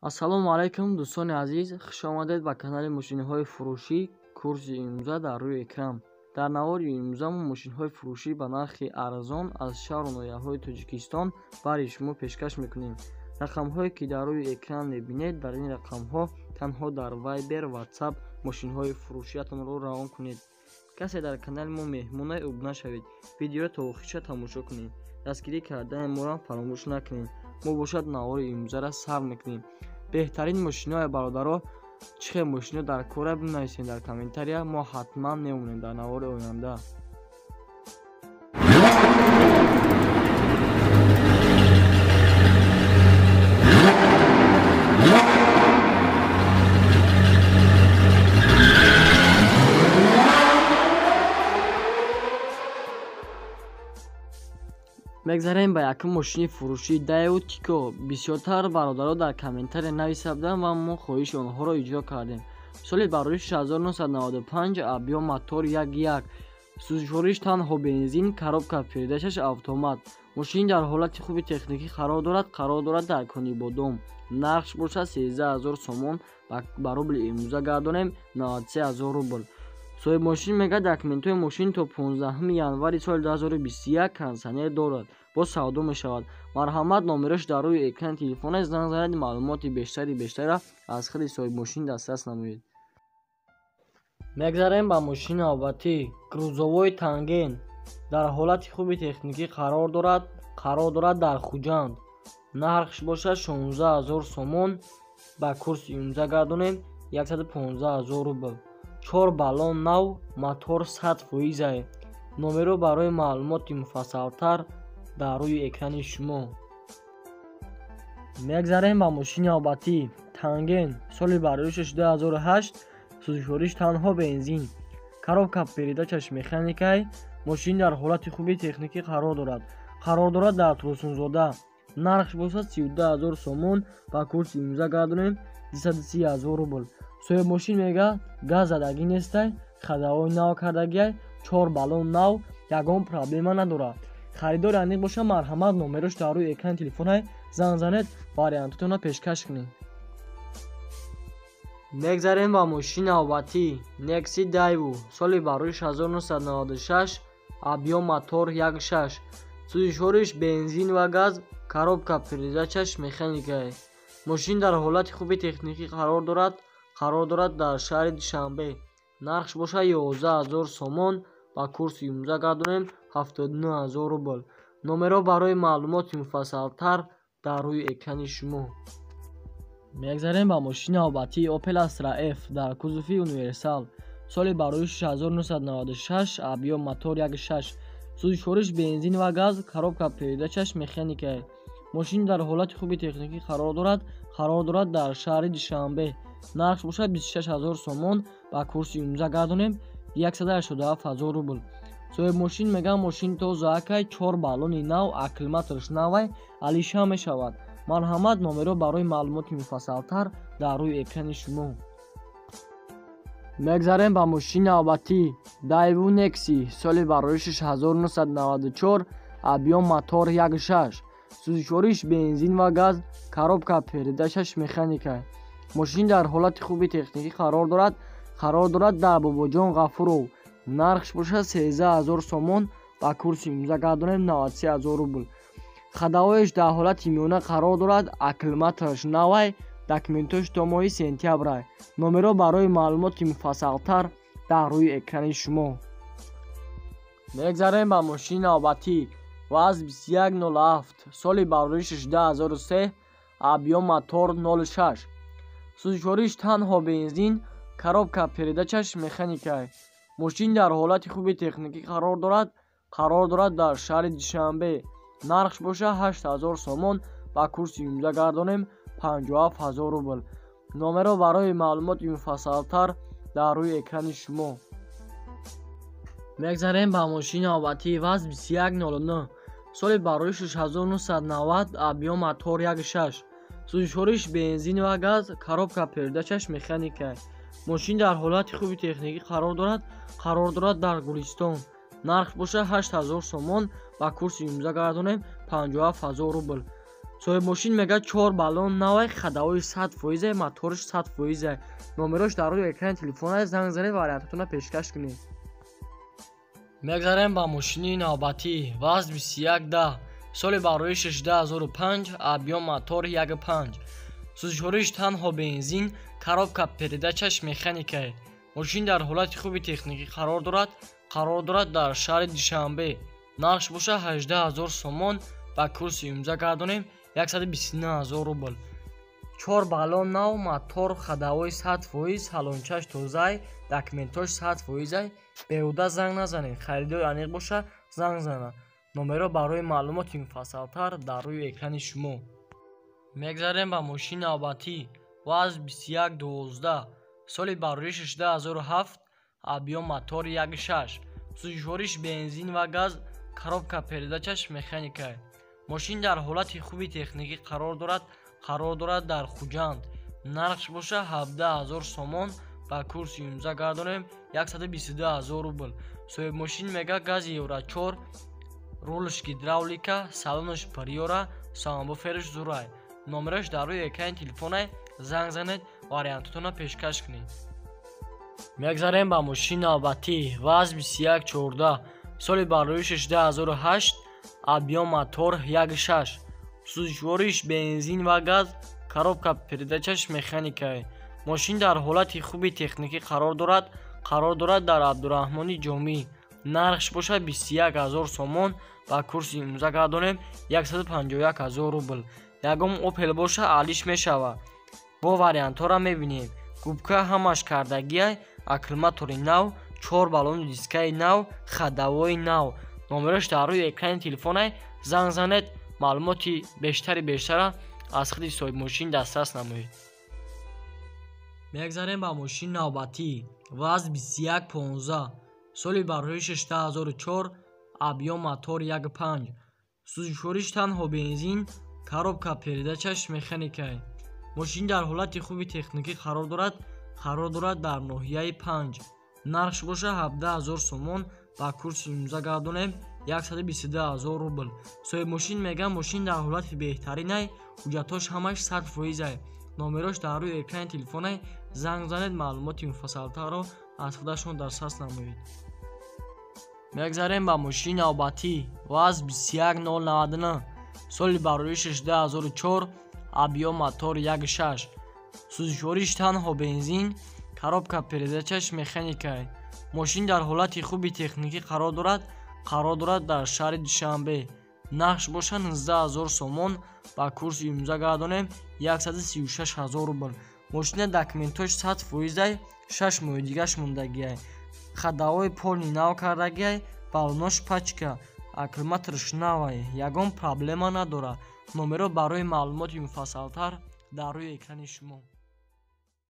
Ассалому алайкум дӯстони азиз, хуш омадед ба канали мошинҳои фурӯшӣ. Курси имрӯза дар рӯи экран. Дар навори имрӯза мо мошинҳои фурӯшӣ ба нархи арзон аз шаҳру ноҳияҳои Тоҷикистон барои шумо пешкаш мекунем. Рақамҳое ки дар рӯи экран мебинед, дар ин рақамҳо танҳо дар Viber, WhatsApp мошинҳои фурӯшиятонро равон кунед. Касе дар канали мо меҳмонай, обуна шавед. Видеоро то охирша тамошо кунед. Дастгирӣ кардани моро фаромӯш накунед. Мо бошад навори имрӯзаро сар мекунем. Беҳтарин мошинҳои бародаро, чӣ хел мошино дар кора бинависед дар комментария, мо ҳатман мемонем дар навори оянда. Мегзарем ба якум мошини фурӯшӣ Daewoo Tico. Бисёртар бародаро дар комментария нависта буданд ва мо хоҳиши онҳоро иҷро кардем. Соли барориш 1995, объём мотор 1.1, сӯзишвориш танҳо бензин, коробка передачаш автомат. Мошин дар ҳолати хуби техникӣ қарор дорад, қарор дорад дар Конибодом. Нархш бошад 13000 сомон, ба рубли имрӯза гардонем 93000 рубл. Соҳиб мошин мегӯяд документҳои мошин то 15 январи соли 2021 кондитсионер дорад, боз савдо мешавад. Марҳамат, номерош дар рӯи экрани телефон занг занед, маълумоти бештари бештарро аз худи соҳиб мошин дастрас намоед. Мегзарем ба мошини навбатӣ грузовой Танген. Дар ҳолати хуби техникӣ қарор дорад, қарор дорад дар Хуҷанд. Нархш бошад 16000 сомон, ба курси имрӯза гардонем 115000 рубл. 4 баллон нав, мотор 100%. Номеро барои маълумоти муфассалтар дар рӯи экрани шумо. Мегзарем ба мошини навбатӣ Танген. Соли бароришаш 2008, сӯзишвориш танҳо бензин, коробка передачаш механикай. Мошин дар ҳолати хуби техникӣ қарор дорад, қарор дорад дар Турсунзода. Нархш бошад 32000 сомон, ба курси имрӯза гардонем 230000 рубл. Соҳиб мошин мегӯяд газ задагӣ нестай, ходовой нав кардагиай, 4 баллон нав, ягон проблема надорад. Харидори аниқ боша, марҳамат, номерош дар рӯи экрани телефонай, занг занед, вариантотонро пешкаш кунед. Мегзарем ба мошини навбатӣ Nexi Daewoo. Соли барориш 1996, объём мотор 1.6, сӯзишвориш бензин ва газ, коробка передачаш механикай. Мошин дар ҳолати хуби техникӣ қарор дорад, қарор дорад дар шаҳри Душанбе. Нархш бошад 11000 сомон, ба курси имрӯза гардонем 79000 рубл. Номеро барои маълумоти муфассалтар дар рӯи экрани шумо. Мегзарем ба мошини навбатӣ Opel Astra F дар кузови универсал. Соли барориш 1996, объём мотор 1.6, сӯзишвориш бензин ва газ, коробка передачаш механикай. Мошин дар ҳолати хуби техникӣ қарор дорад, қарор дорад дар шаҳри Душанбе. Нархш бошад 26000 сомон, ба курси имрӯза гардонем 187000 рубл. Соҳиб мошин мегӯяд мошин тозаакай, 4 баллони нав, аккумулятораш навай, алиша мешавад. Марҳамат, номеро барои маълумоти муфассалтар дар рӯи экрани шумо. Мегзарем ба мошини навбатӣ Daewoo Nexi. Соли бароришаш 1994, объём мотор 1.6, сӯзишвориш бензин ва газ, коробка передачаш механика. Мошин дар ҳолати хуби техникӣ қарор дорад, қарор дорад дар Бобоҷон Ғафуров. Нархш бошад 13000 сомон, ба курси имрӯза гардонем 93000 рубл. Ходовояш дар ҳолати миёна қарор дорад, аккумулятораш навай, документош то моҳи сентябрай. Номеро барои маълумоти муфассалтар дар рӯи экрани шумо. Мегзарем ба мошини навбатӣ ВАЗ 2107. Соли бароришаш 2003, объём мотор 0.6, сӯзишвориш танҳо бензин, коробка передачаш механикай. Мошин дар ҳолати хуби техникӣ қарор дорад, қарор дорад дар шаҳри Душанбе. Нархш бошад 8000 сомон, ба курси имрӯза гардонем 57000 рубл. Номеро барои маълумоти муфассалтар дар рӯи экрани шумо. Мегзарем ба мошини навбатӣ ВАЗ 2109. Соли бароришаш 1990, объём мотор 1.6, сӯзишвориш бензин ва газ, коробка передачаш механикай. Мошин дар ҳолати хуби техникӣ қарор дорад, қарор дорад дар Гулистон. Нарх бошад 8000 сомон, ба курси имрӯза гардонем 57000 рубл. Соҳибмошин мегӯяд 4 баллон навай, ходовой 100%, моторш 100%. Номерош дар рӯи экрани телефон аст, занг занед, вариантатонро пешкаш кунед. Мегзарем ба мошини навбатӣ. ВАЗ 2110, соли бароишаш 2005, объём мотор 1.5, сӯзишвориш танҳо бензин, коробка передачаш механикае. Мошин дар ҳолати хуби техникӣ қарор дорад, қарор дорад дар шаҳри Душанбе. Нархш бошад 18 000 сомон, ба курси имрӯза гардонем 129 000 рубл. 4 баллон нав, мотор ходовой 100%, салончаш тозай, документош 100%. Беҳуда занг назанед, харидори аниқ боша занг зана. Номеро барои маълумоти муфассалтар дар рӯи экрани шумо. Мегзарем ба мошини навбатӣ. ВАЗ 2112, соли бароишаш 2007, объём мотор 1.6, сӯзишвориш бензин ва газ, коробка передачаш механикае. Мошин дар ҳолати хуби техникӣ қарор дорад, қарор дорад дар Хуҷанд. Нархш бошад 17 000 сомон, ба курси имрӯза гардонем 122 000 рубл. Соҳибмошин мегӯяд гази Евро 4, рулш гидравлика, салонаш Приора, сабвуферш зурай. Номераш дар рӯи экрани телефонай, занг занед, вариантатонро пешкаш кунед. Мегзарем ба мошини навбатӣ. ВАЗ 2114, соли бароишаш 2008, объём мотор 1.6, сӯзишвориш бензин ва газ, коробка передачаш механикае. Мошин дар ҳолати хуби техникӣ қарор дорад, қарор дорад дар Абдураҳмони Ҷомӣ. Нархш бошад 21 000 сомон, ба курси имрӯза гардонем 151 000 рубл. Ягон Опел боша алиш мешавад. Бо вариантҳоро мебинем. Губка ҳамаш кардагиай, аккумулятори нав, 4 баллони дискаи нав, ходовои нав. Номерош дар рӯи экрани телефонай, занг занед, маълумоти бештари бештара аз худи соҳибмошин дастрас намоед. Мегзарем ба мошини навбатӣ. ВАЗ 2115, соли бароишаш 2004, объём мотор 1.5, сӯзишвориш танҳо бензин, коробка передачаш механикае. Мошин дар ҳолати хуби техникӣ қарор дорад, қарор дорад дар ноҳияи Панҷ. Нархш бошад 17 000 сомон, ба курси имрӯза гардонем 122 000 рубл. Соҳибмошин мегӯяд мошин дар ҳолати беҳтаринай, ҳуҷҷатҳош ҳамаш 100%. Номерош дар рӯи экрани телефонай, занг занед, маълумоти муфассалтарро аз худашон дастрас намоед. Мегзарем ба мошини навбатӣ. ВАЗ 21099, соли бароишаш 2004, объём мотор 1.6, сӯзишвориш танҳо бензин, коробка передачаш механикае. Мошин дар ҳолати хуби техникӣ қарор дорад, қарор дорад дар шаҳри Душанбе. Нархш бошад 19 000 сомон, ба курси имрӯза гардонем 136 000 рубл. Мошина документош 100%, 6 моҳи дигаш мондагиай. Ходовой полный нав кардагиай, баллонош пачка, аккумуляторш навай, ягон проблема надорад. Номеро барои маълумоти муфассалтар дар рӯи экрани шумо.